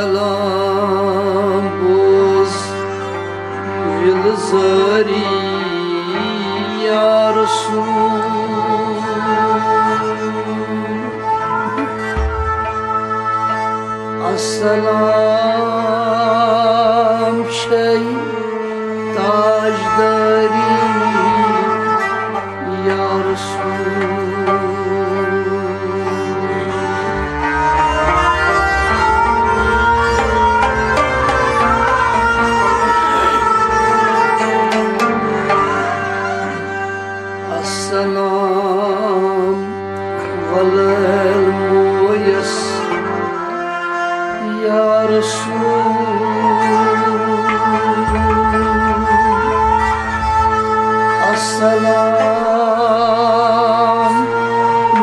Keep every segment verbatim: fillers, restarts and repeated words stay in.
سلام بوز وِلہٕ زٲری یا رسول۔ السلام چھے تاجداری یا رسول۔ السلام ولل مویس یا رسول۔ السلام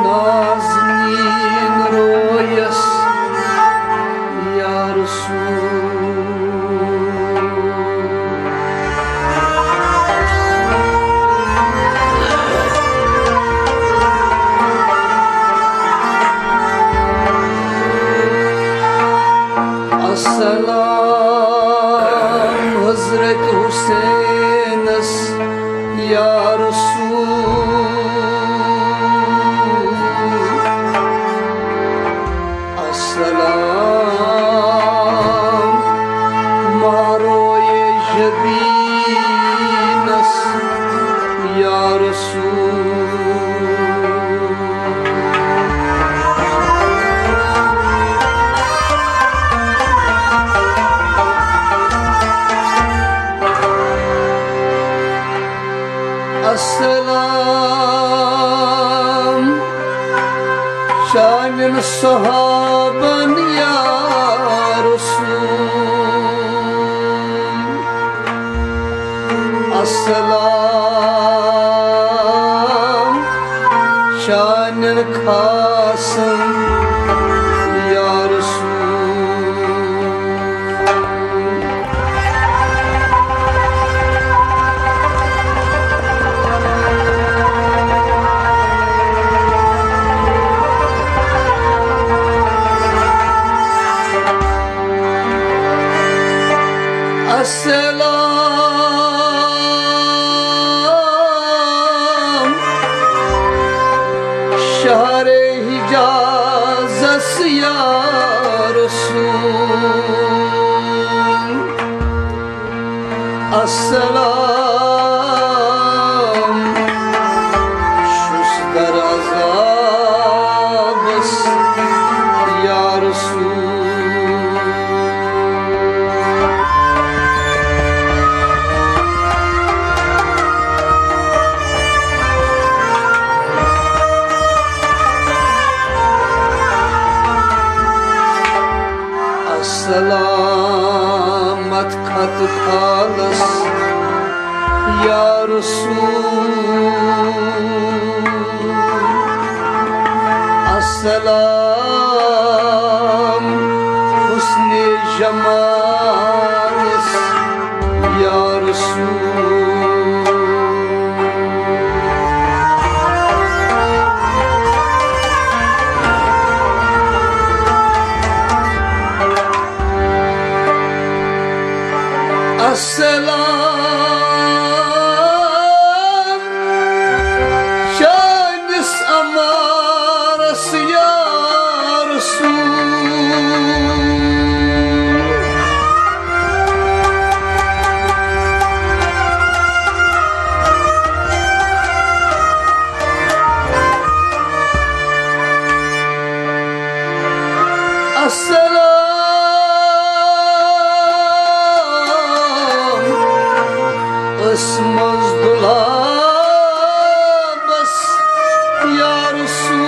نازنین رویس یا رسول۔ السلام حضرت حسینس یا رسول۔ السلام ماروئے جبینس یا رسول۔ السلام چانٮ۪ن صحابن یا رسول۔ السلام چانٮ۪ن خاصن یا رسول۔ السلام شہر حجازس یا رسول۔ السلام چھُس در عذابس یا رسول۔ السلام اتھ خط خالس یا رسول۔ السلام حسن جمالس یا رسول۔ السلام چٲنِس عمارس یا رسول۔ السلام ٲسمس دُلابس یا رسول۔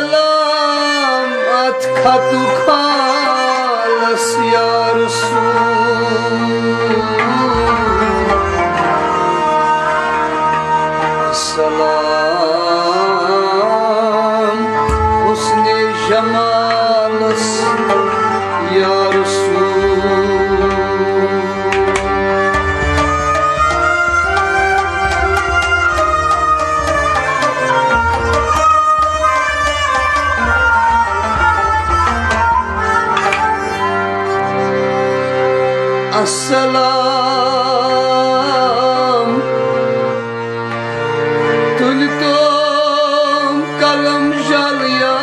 السلام اتھ خط خالس یا رسول۔ السلام حسن جمالس یا رسول۔ السلام، تُلۍ تِم قلم جل یا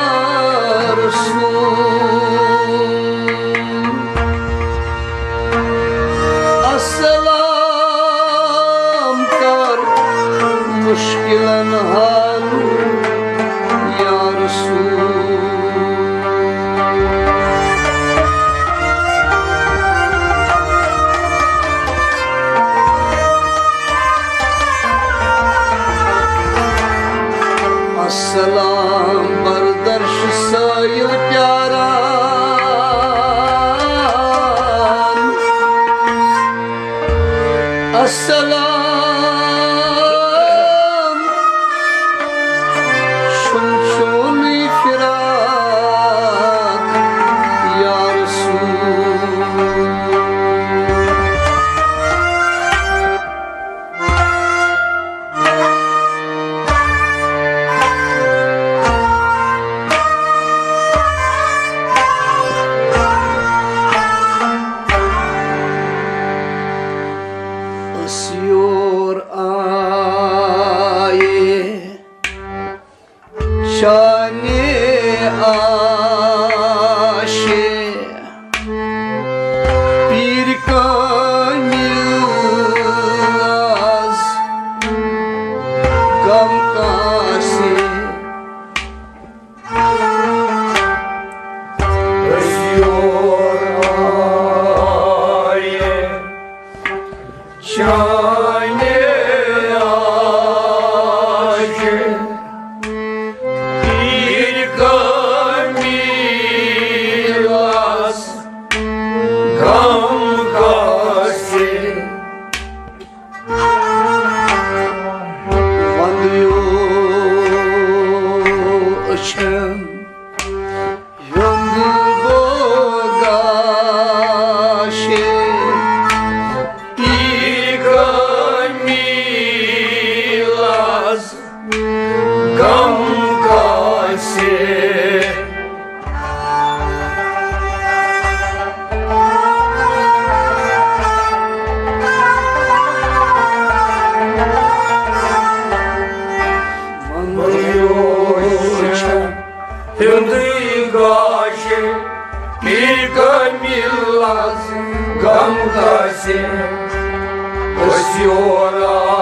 رسول۔ السلام کر مشکلن حل یا رسول۔ السلام بردرش سایل پیاران۔ السلام چھُم چونُے فراق یا رسول۔ أسۍ یور آیے چانہِ آشہِ، پیٖر کامِل از غم کاسہِ۔ أسۍ یور آیے چانہِ آشہِ، پیٖر کامِل از غم کاسہِ۔ وندیو أچھن یوٚنٛد بوگاشے، پیٖر کامِل از غم کاسے۔ وندیو أچھن ہیوٚندُے گاشہِ، پیٖر کامِل از غم کاسہِ۔ أسۍ یور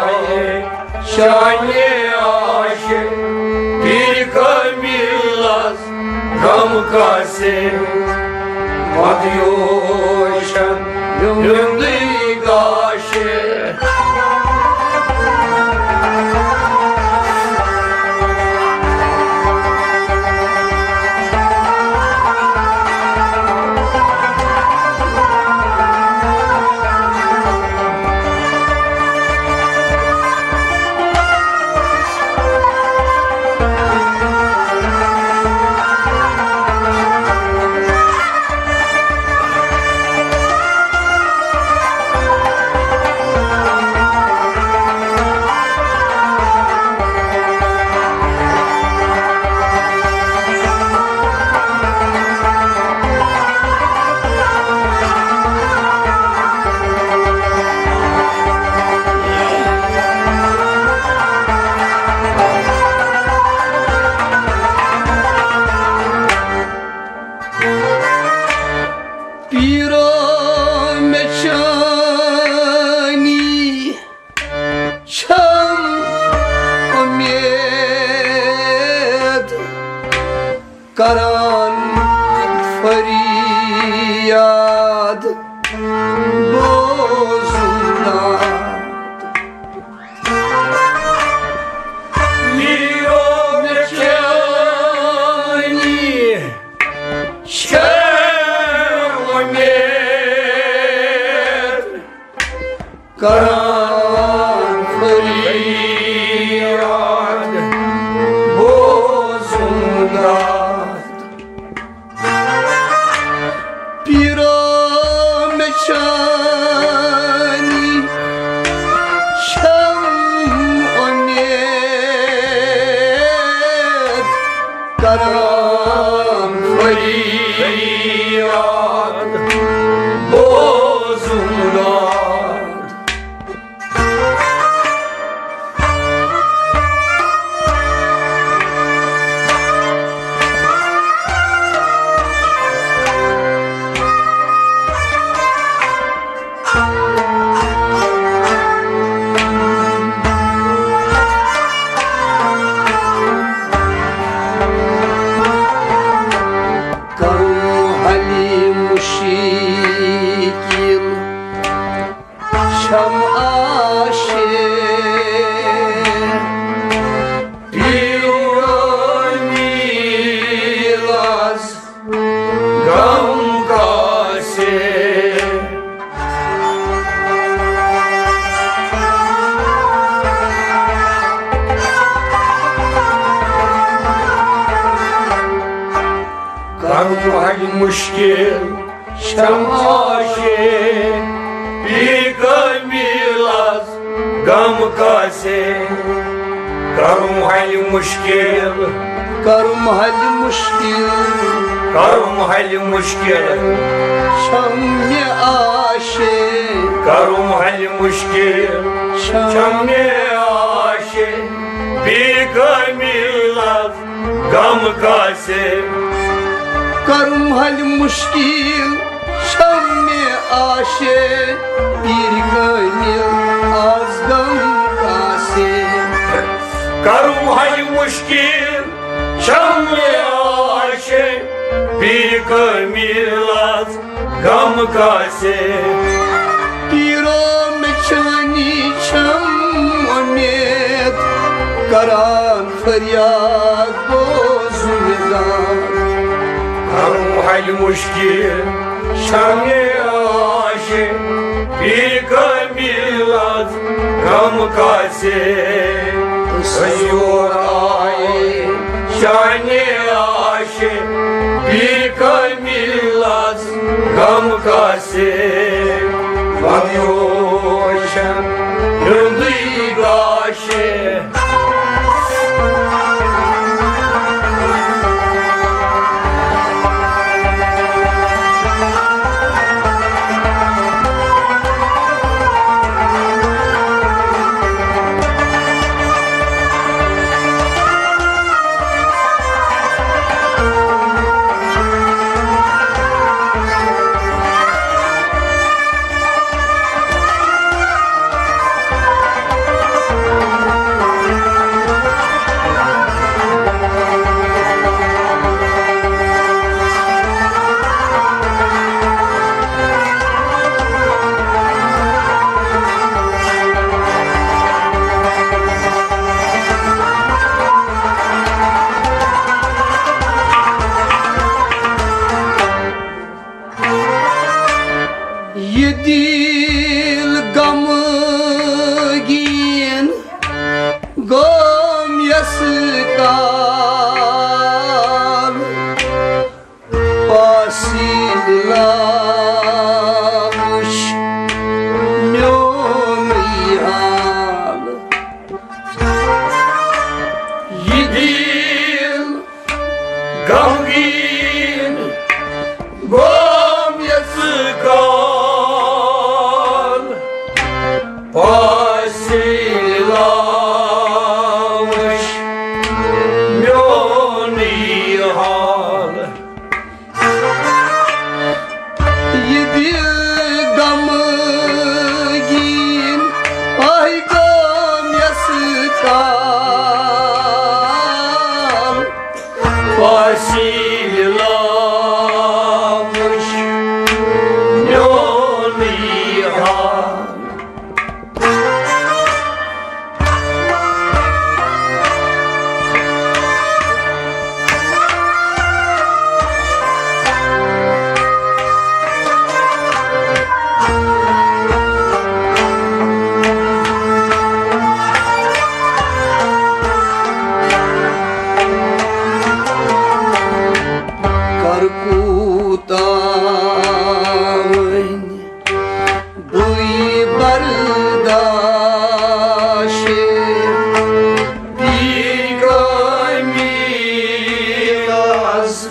آیے چانہِ آشہِ، پیٖر کامِل از غم کاسہِ۔ وندیو أچھن ہیوٚندُے گاشہِ۔ پیٖرو مےٚ چٲنی چھم اُمید، کران فریاد بوزُن ناد۔ پیٖرو مےٚ چٲنی چھم اُمید، کران فریاد بوزُن ناد۔ پیٖرو مےٚ چٲنی چھم اُمید، کران فریاد بوزُن چھم آشے، پیٖر کٲمیٖلس غم کاسے۔ کرم حل مشکل چھم آشے، پیٖر کٲمیٖلس غم کاسے۔ کرم حل مشکل، کرم حل مشکل، کرم حل مشکل چھم مےٚ آشے، کرم حل مشکل چھم چھم مےٚ آشے، پیٖر کٲمیٖلس غم کاسے۔ کرم حل مشکل چھم مےٚ آشے، پیٖر کٲمیٖلس غم کاسے۔ کرم حل مشکل چھم مےٚ آشے، پیٖر کٲمیٖلس غم کاسے۔ پیٖرو مےٚ چٲنی چھم اُمید، کران فریاد بوز مےٚ داد۔ کرم حل مشکل چھم مےٚ آشے، پیٖر کٲمیٖلس غم کاسے۔ أسۍ یور آیے چانہِ آشہِ، پیٖر کٲمیٖلس غم کاسے۔ پتہٕ یور چھم ہیوٚندُے گاشے۔ یہِ دِل غمگیٖن گوم یس کال، پاسی لاوش میون حال۔ یہِ دِل غمگیٖن گوم یس کال، پاسی لاوش میونی حال۔ یہِ دِل غمگیٖن آے گوم یس کال، پاسی لاوش میونی حال۔ کر کوٗتاہ وۄنۍ بٕے برداش، بیگٲمی آز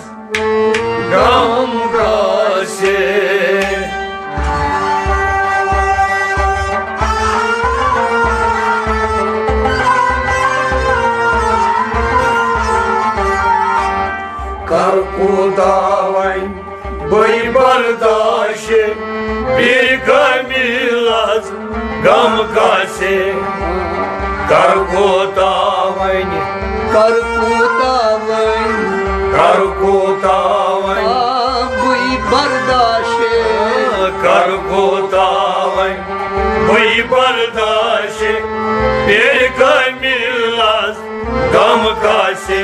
غم گژھِ۔ کر کوٗتاہ وۄنۍ بٔے برداش، پیٖر کٲمیٖلس غم کاسے۔ کر کوٗتاہ وۄنۍ، کر کوٗتاہ وۄنۍ، کر کوٗتاہ وۄنۍ، آ، بٔے برداش۔ کر کوٗتاہ وۄنۍ، بی برداشت، پیر کامل از غم کاسے۔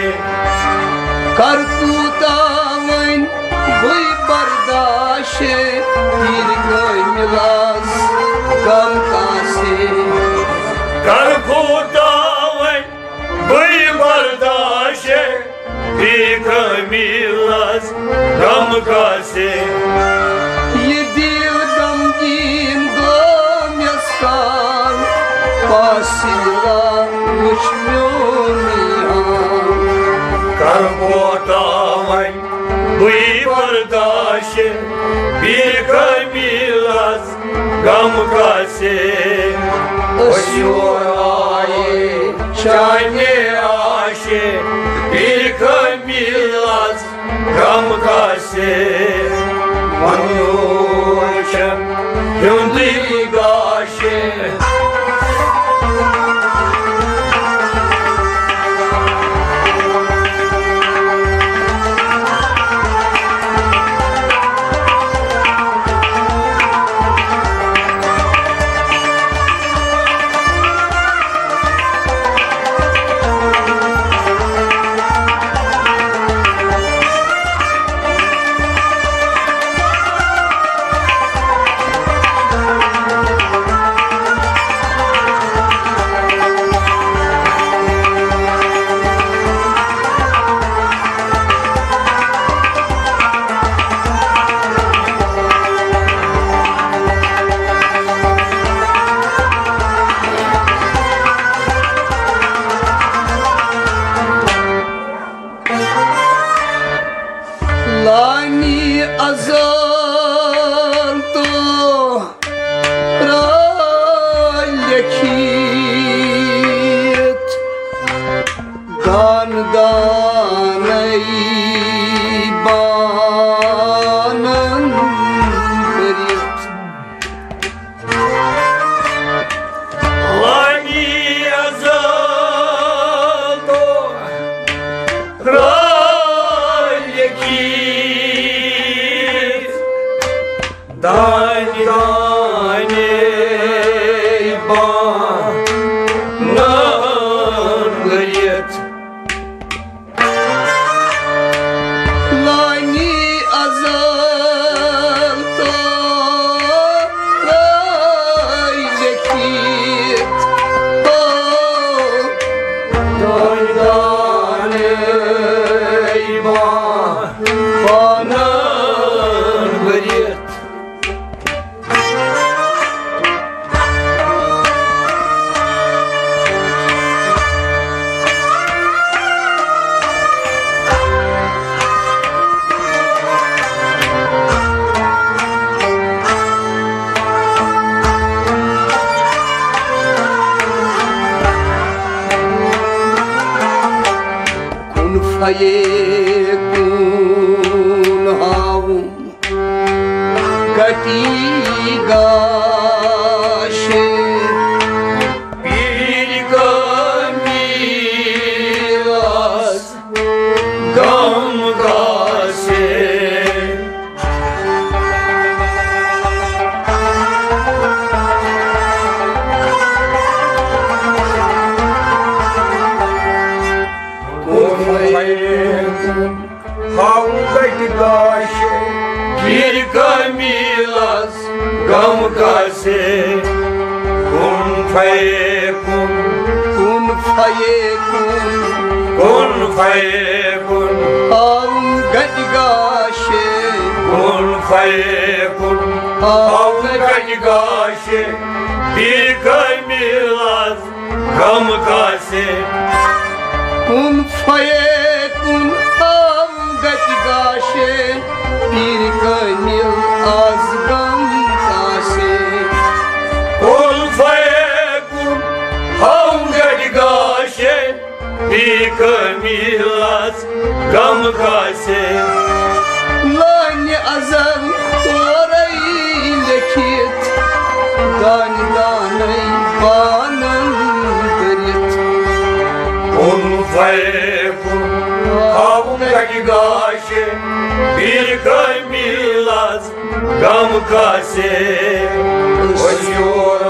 کر کوتاہ وۄنۍ بی برداشت، پیر کامل از غم کاسے۔ کر کوتاہ وۄنۍ بی برداشت، بی کامل از غم کاسے۔ یہِ دِل غمگیٖن گوٚو مےٚ سان، پاسیلا وٕچھ میون یار۔ کر کوتاہ وۄنۍ بی برداشت، بی کامل از غم کاسے۔ أسۍ یور آیے چانہِ آشہِ، پیر کامل از غم کاسے۔ ونیو چھم ہیوندی گاشے۔ لانی ازل تو را لیکھِتھ، دان دانَے بانَن کٔرِتھ۔ لانی ازل تو را لیکھِتھ، دانہِ دانہِ بانَن لٔرِتھ۔ لانی ازل تو رٲے لیکھِتھ۔ دانہِ دانہِ بانَن بٔرِتھ۔ کُن فیکون ہاوُن گتی گاشے۔ پیر کامیلس غم گاشے۔ کُن فیکون ہاوُن گتی گاشے، پیر کامیلس غم گاشے۔ کُن فیکون، کُن فیکون، کُن فیکون ہاوُن گتی گاشے۔ کُن فیکون ہاوُن گتی گاشے، پیر کامیلس غم گاشے۔ کُن فیکون ہاوُن گتی گاشے، پیر کامیل از غم گاشے۔ کُن فیکون ہاوُن گتی گاشے، پیر کامیلس غم گاشے۔ لانہِ ازل تورے لیکھِتھ، دانہِ دانَے بانَن کٔرِتھ۔ کُن فیکون ہاوُن گتی گاشے، پیر کامیلس غم گاشے۔ أسۍ یور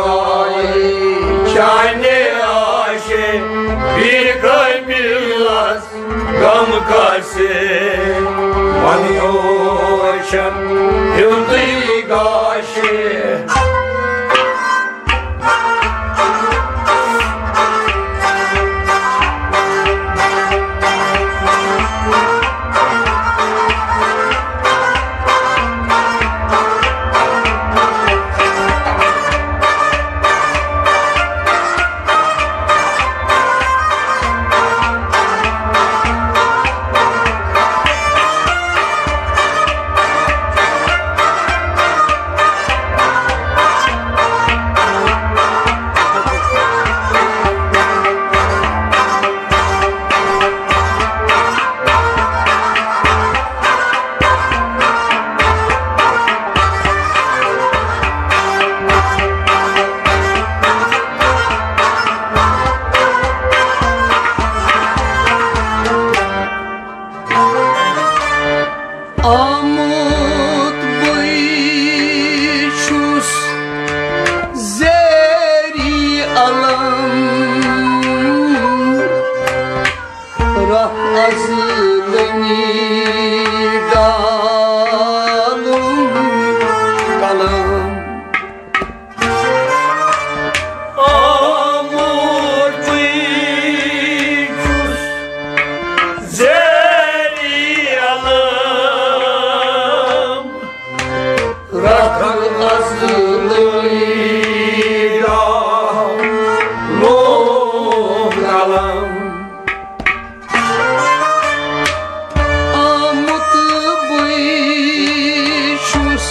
گاسہِ، وَن یوشن ہیوٚندُے گاشہِ۔ آمُت بٕے چھُس زیری علم، راہ از لنی ڈالُم قلم۔ آمُت بٕے چھُس زیری علم، راہ از لنی ڈالُم قلم۔ آمُت بٕے چھُس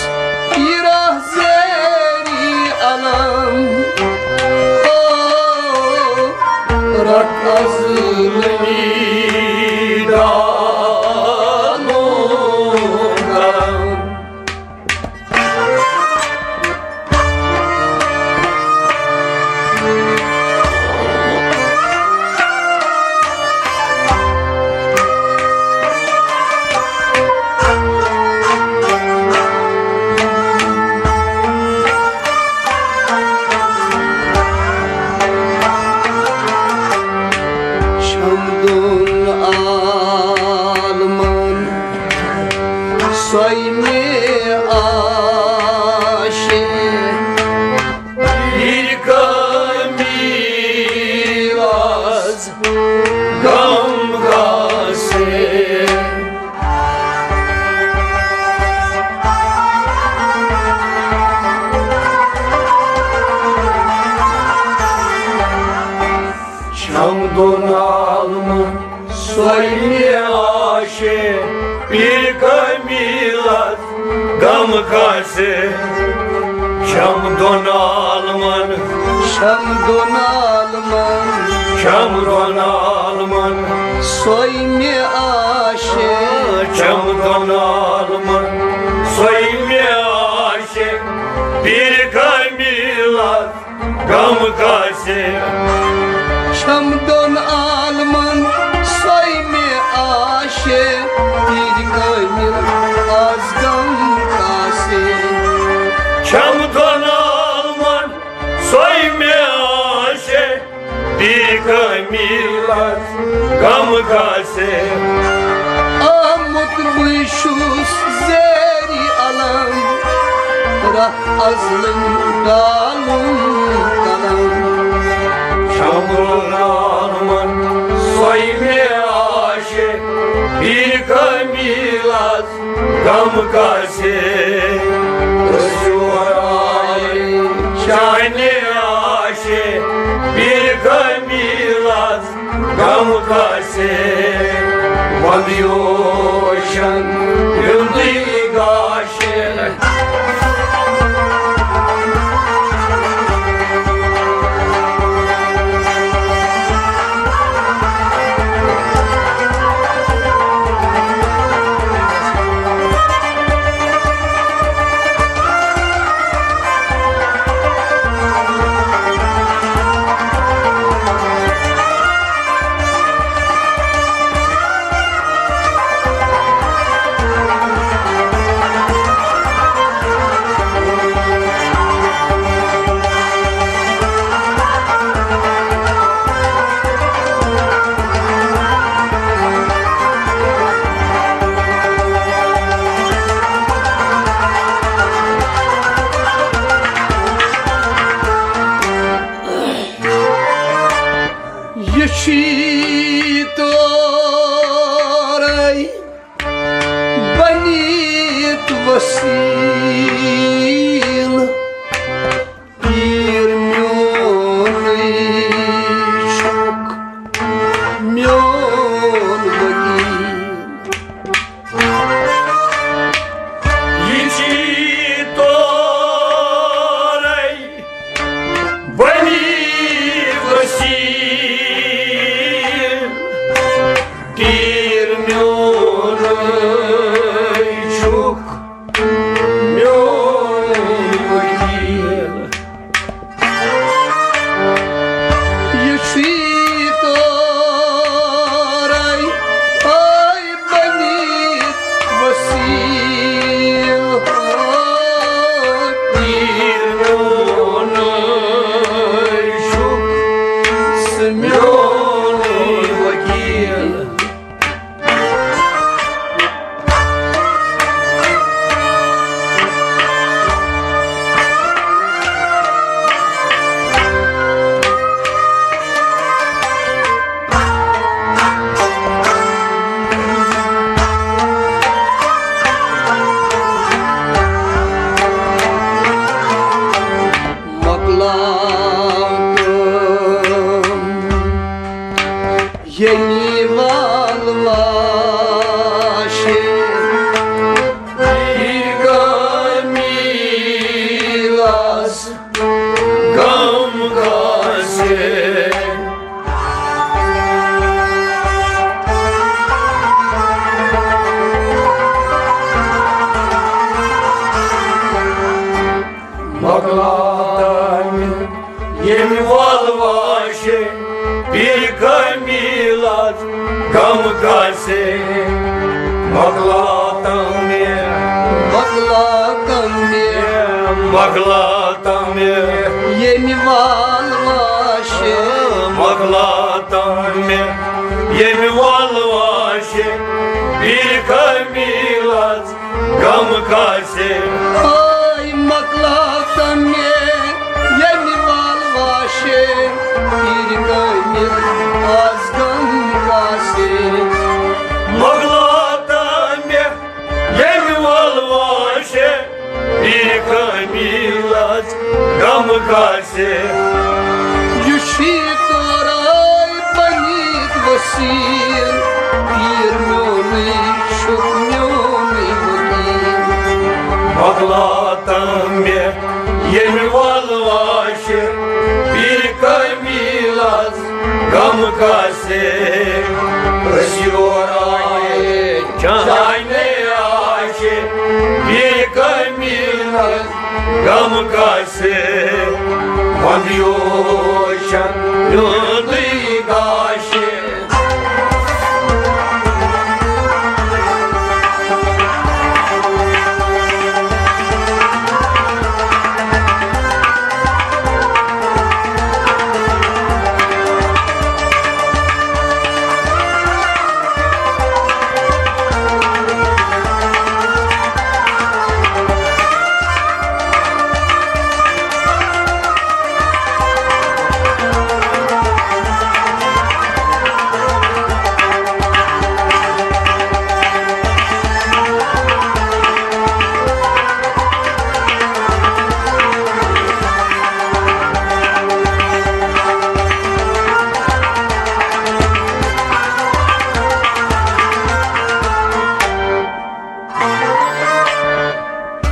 یہِ راہ زیری علم۔ او، راہ از لنی ڈالُم قلم۔ چھَم دۄن عالمَن سۄے مےٚ آشے۔ پیر کامیل از غم گاسے۔ چھَم دۄن عالمَن سۄے مےٚ آشے، پیر کامیل از غم گاسے۔ چھَم دۄن عالمَن، چھَم دۄن عالمَن، چھَم دۄن عالمَن سۄے مےٚ آشے۔ چھَم دۄن عالمَن سۄے مےٚ آشے، پیر کامیل از غم گاسے۔ چھَم دۄن عالمَن سۄے مےٚ آشے، پیر کامیل از غم گاسے۔ چھَم دۄن عالمَن سۄے مےٚ آشے، پیر کامیل از غم گاسے۔ آمُت بٕے چھُس زیری علم، راہ از لنی ڈالُم قلم۔ چھَم دۄن عالمَن سۄے مےٚ آشے، پیر کامیل از غم گاسے۔ أسۍ چھِ آے چانہِ آشے، پیر کامیل از غم گاسے۔ وَن یوشن ہیوٚندُے گاشے۔ چی تورے بنیت وسیل، پیر میونُے چھُکھ میون وکیل۔ یہِ چی تورے بنی وسیل، تیر میونُے چھُکھ میون وکیل۔ یہِ چھی تورے، اے بنی وسیل، تیر میونُے چھُکھ ژٕ میون وکیل۔ مۄکلاو کٲم ییٚمہِ وال واشہِ، یہِ گمیٖلس غم گژھِ۔ مۄکلاو تامہِ ییٚمہِ وال واشہِ، پیٖر کمیٖلس غم گژھِ۔ مۄکلاو تامہِ، مۄکلاو تامہِ، مۄکلاو تامہِ ییٚمہِ وال واشہِ، مۄکلاو تامہِ ییٚمہِ وال واشہِ، پیٖر کمیٖلس غم گژھِ۔ آے مۄکلاو تامہِ ییٚمہِ وال واشہِ، پیٖر کمیٖل از غم گژھِ۔ مۄکلاو تامہِ ییٚمہِ وال واشہِ، پیٖر کمیٖلس غم گژھِ۔ یہِ چھی تورے بنیت وسیل، پیٖر میونُے چھُکھ میونُے وکیل۔ مۄکلاو تامہِ ییٚمہِ وال واشہِ، پیٖر کمیٖلس غم گژھِ۔ أسۍ یور آیے چانہِ آشہِ، پیٖر کمیٖلس غم گژھِ۔ وندٕ یور چھَنہٕ میونُے گاشہِ۔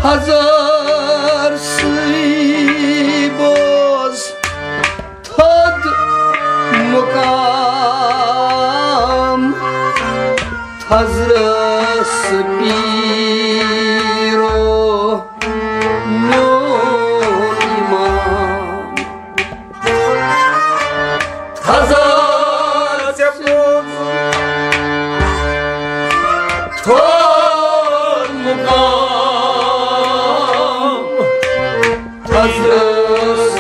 ہزار سٕے بوز تھوٚد مُقام، تھزرس پیٖرو میون اِمام۔ ہزار ژےٚ پوٚز تھوٚد مُقام، تھزرس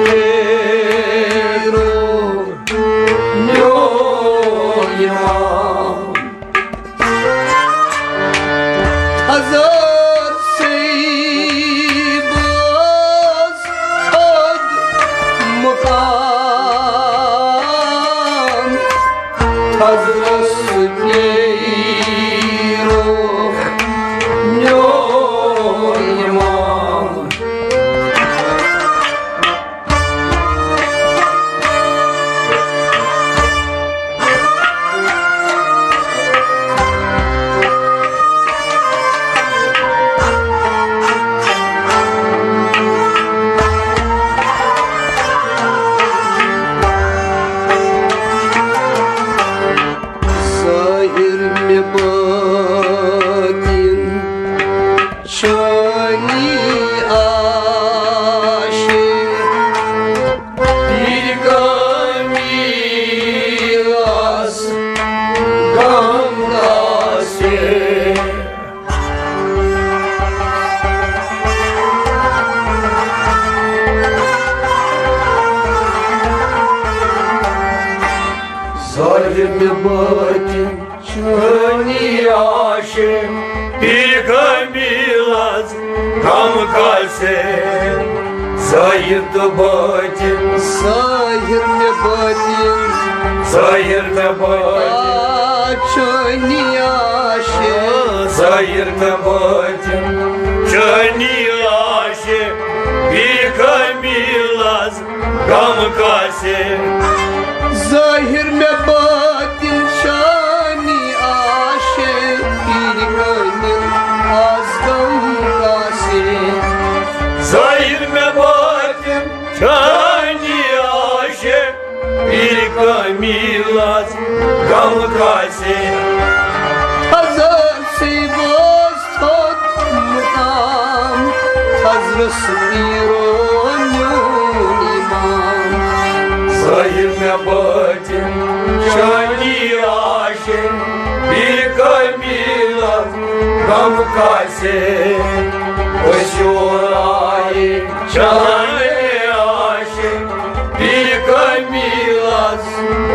پیٖرو میون اِمام۔ ہزار سٕے بوز تھوٚد مُقام، حضرت پیرو میون امام۔ ظٲہِر مےٚ بٲطِن چٲنی آشِق، پیٖر کٲمیٖلَس غم کاسے۔ ظٲہِر مےٚ بٲطِن چٲنی آشِق، پیٖر کٲمیٖلَس غم کاسے۔ ظٲہِر تہٕ بٲطِن، ظٲہِر تہٕ بٲطِن، ظٲہِر تہٕ بٲطِن۔ آ، چٲنی آشِق۔ ظٲہِر تہٕ بٲطِن، چٲنی آشِق، پیٖر کٲمیٖلَس غم کاسے۔ ظٲہِر مےٚ بٲطِن چٲنی آشِق، پیٖر کٲمیٖلَس غم کاسے۔ ظٲہِر مےٚ بٲطِن چٲنی آشِق، پیٖر کٲمیٖلَس غم کاسے۔ حضرت سی بوز تھوٚد مُقام، حضرت پیٖرو میون امام۔ ظٲہِر مےٚ بٲطِن چٲنی آشِق، پیٖر کٲمیٖلَس غم کاسے۔ أسۍ یور آیے چٲنی آشِق، پیٖر کٲمیٖلَس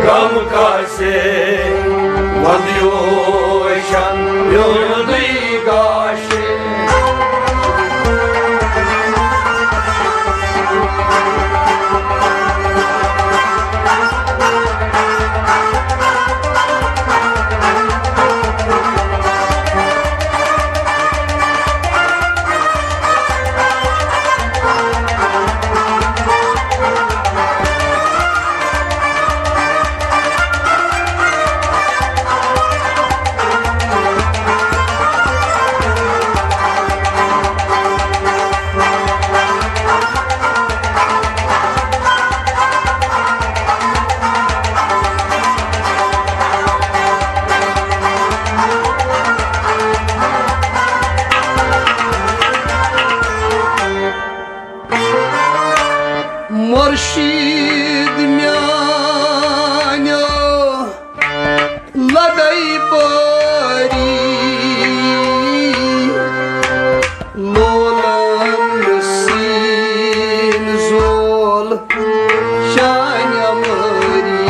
غم کاسے۔ وَندیو شن یوندُے گاشے۔ مُرشِد میٛانیو لدے پٲری، لولن سیٖن زول چانہِ مٲری۔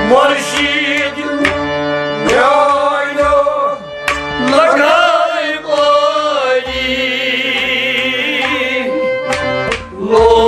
مُرشِد میٛانیو لدے پٲری، لولن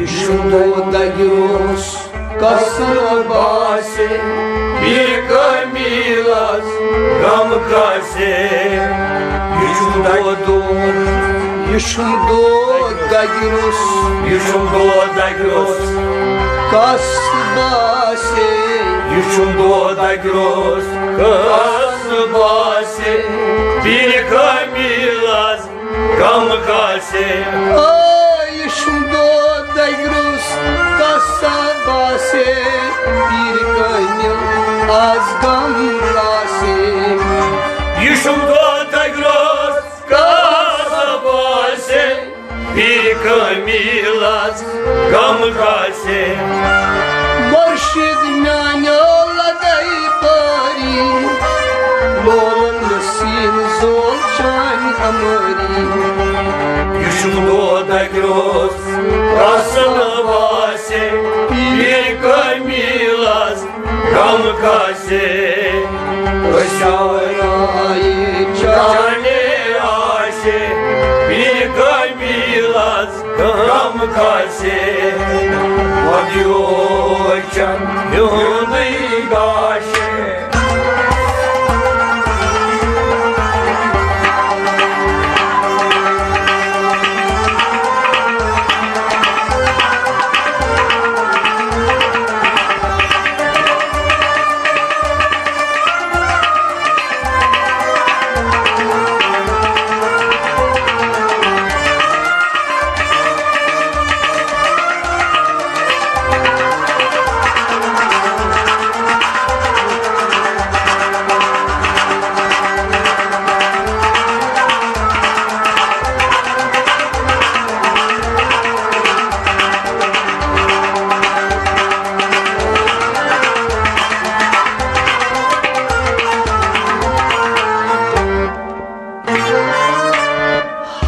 یہِ چھُم دود دگہِ روٚس کسن باسے، پیٖرِ کٲمیٖلس غم کاسے۔ یہِ چھُم دود، یہِ چھُم دود دگہِ روٚس، یہِ چھُم دود دگہِ روٚس کس باسے۔ یہِ چھُم دود دگہِ روٚس کس باسے، پیٖرِ کٲمیٖلس غم کاسے۔ آ، یہِ چھُم دود دگہِ روٚس کس باسے، پیٖرِ کٲمیٖل از غم کاسے۔ یہِ چھُم دود دگہِ روٚس کس باسے، پیٖرِ کٲمیٖلس غم کاسے۔ مُرشِد میٛانیو لگے پٲری، لولن سیٖن زول چانہِ امٲری۔ یہِ چھُم دود دگہِ روٚس کس باسے، پیٖرِ کٲمیٖلس غم کاسے۔ أسۍ آیہِ چانے آشے، پیٖرِ کٲمیٖلس غم کاسے۔ وۄدیو چن ہیوٚندُے گاشے۔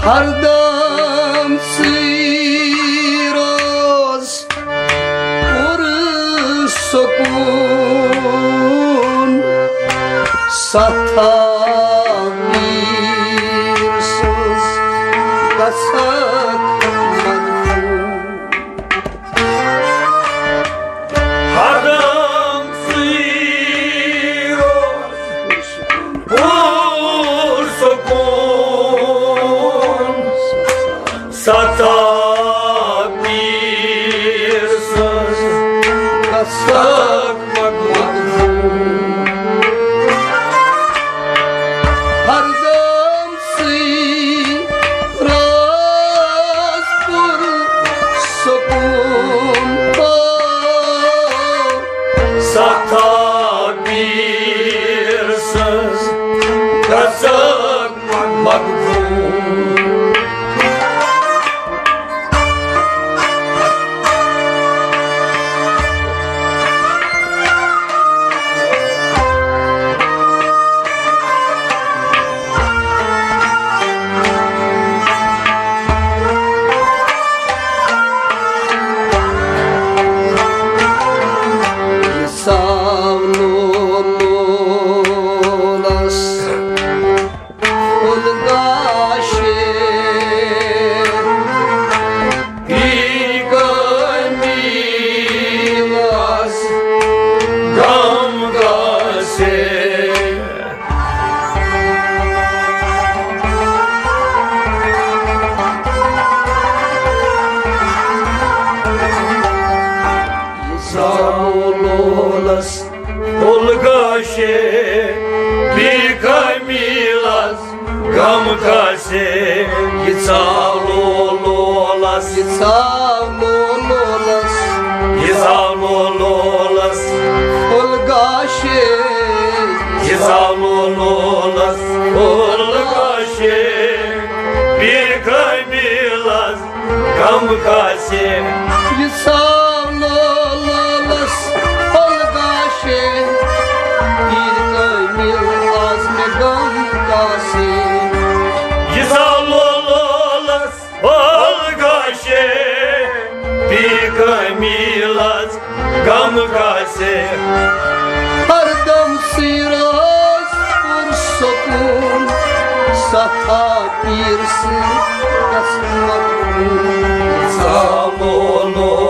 ہردم سٕے روز پُر سکوٗن، ستھا پیٖر سٕنٛز گژھکھ مدفوٗن۔ ہردم سٕے روز پُر سکوٗن، ستھا پیٖر سٕنٛز گژھکھ مدفوٗن۔ ہردم سٕے روز پُر سکوٗن۔ ستھا پیٖر سٕنٛز گژھکھ مدفوٗن۔ یہِ ژاو لولس اُلگاشے، پیٖرِ کٲمیٖلس غم گاسے۔ یہِ ژاو لولس اُلگاشے، پیٖرِ کٲمیٖلس غم کاسے۔ یہِ ژاو لولس، یہِ ژاو لولس، یہِ ژاو لولس اُلگاشے، یہِ ژاو لولس اُلگاشے، پیٖرِ کٲمیٖلس غم کاسے۔ یہِ ژاو لولس اُلگاشے، پیٖرِ کٲمیٖل از مےٚ غم کاسے۔ یہِ ژاو لولس اُلگاشے، پیٖرِ کٲمیٖلس غم کاسے۔ ہردم سٕے روز پُر سکوٗن، ستھا پیٖر سٕنٛز قسمت۔ ژاو لولس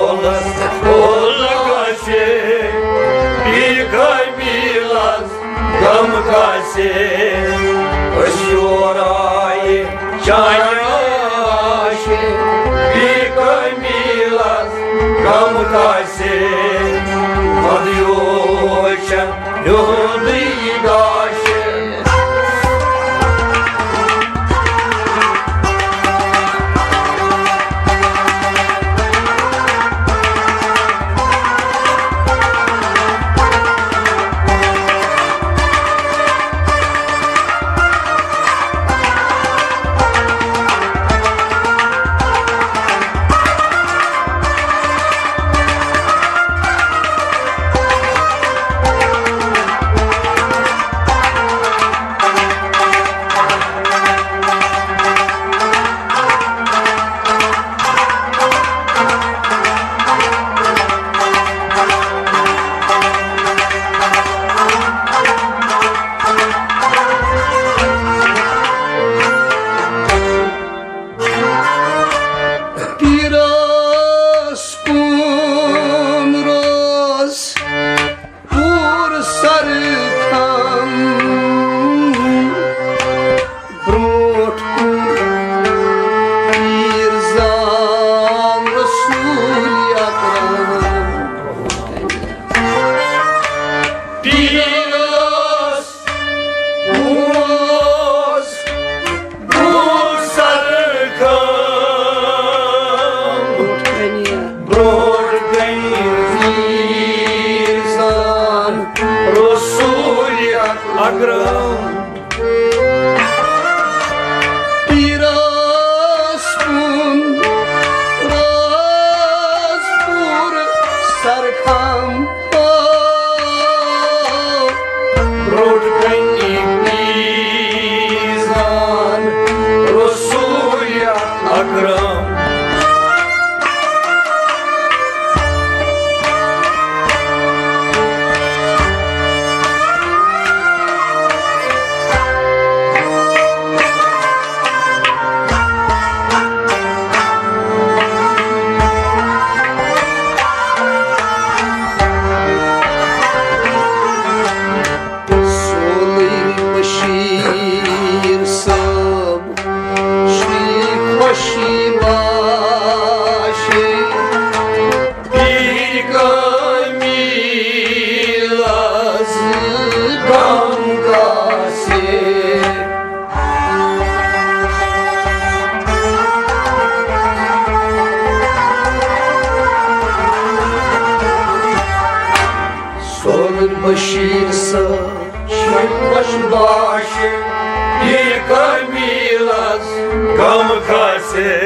غم کھسے۔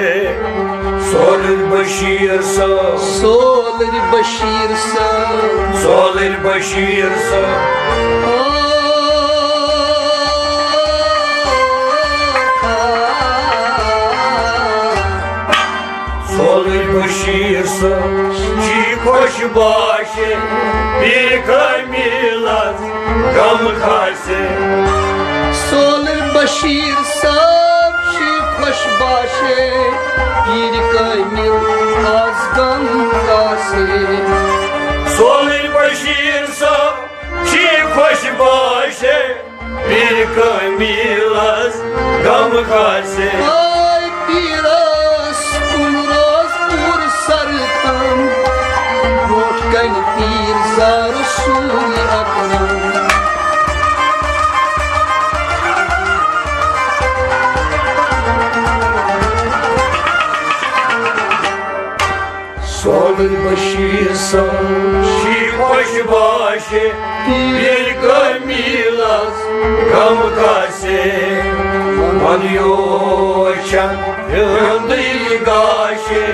سولر بشیر صٲب۔ سولر بشیر صٲب۔ سولر بشیر صٲب۔ سولر بشیر صٲب چھی خۄش باشے، پیٖر کٲمِلس غم کھسے۔ سولر بشیر صٲب چھی خۄش باشے، پیٖر کٲمِل آز غم کھسے۔ سولر بشیر صٲب چھی خۄش باشے، پیٖر کٲمِلس غم کھسے۔ آے پیٖرس کُن روز پوٗرٕ سر تام، برونٛٹھ کنہِ پیٖر زا رسول اکرم۔ سولر بشیر صٲب چھی خۄش باشے، پیٖر کٲمِلس غم کھسے۔ من یوچن ہیوٚندُے گاشے،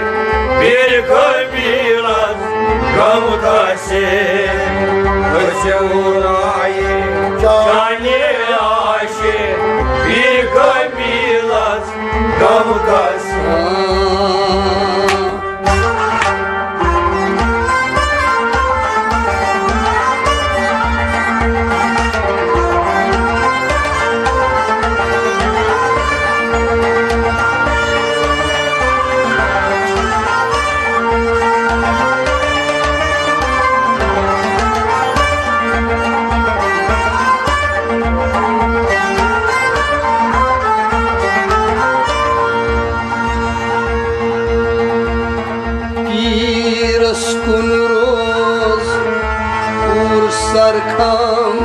پیٖر کٲمِلس غم کھسے۔ أسۍ راے چانہِ آشے، پیٖر کٲمِلس غم کھسے۔ پیٖرس کُن روز پوٗرٕ سرخام،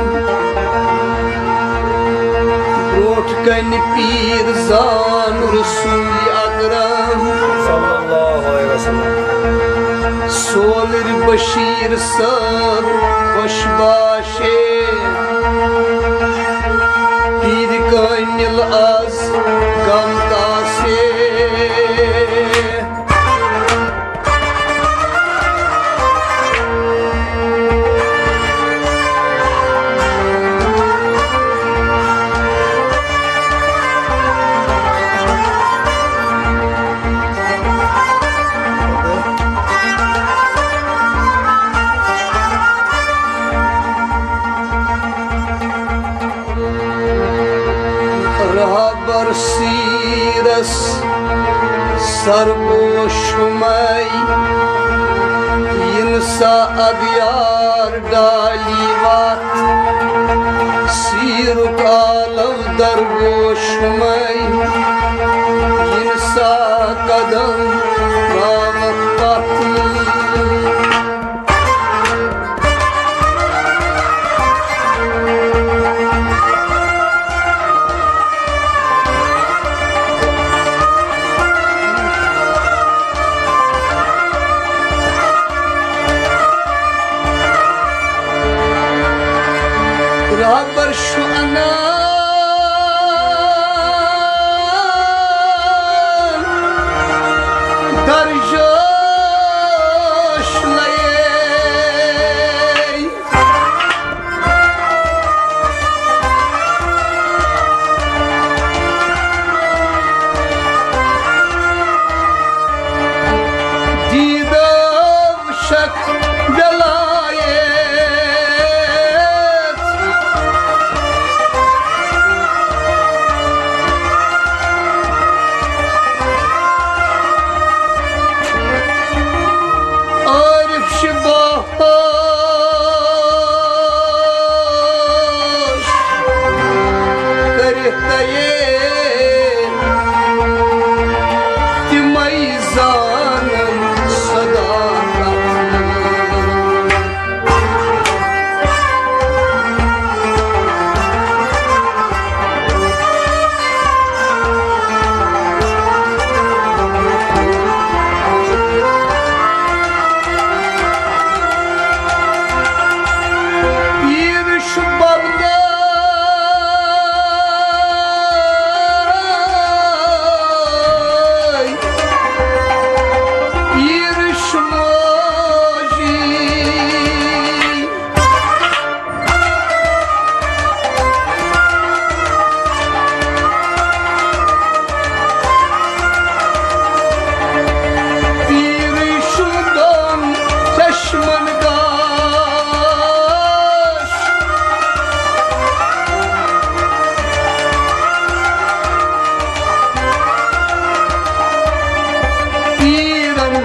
برونٛٹھ کنہِ پیٖر زان رسول اکرم۔ صلی اللہ علیہ وسلم۔ سولر بشیر صٲب خۄش باشے، پیٖر کٲمِل آز غم کھسے۔ رہبر سیرس سرگوش ہمے، ینسا اغیار ڈالی واتھ۔ سیرک عالم درگوش ہمے، ینسا قدم راوت پتھ۔ رہبر شو انان،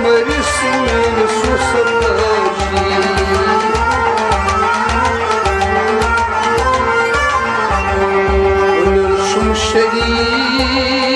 مٔرِس میٲنِس وُسراشی۔ أمِر چھُم شریٖک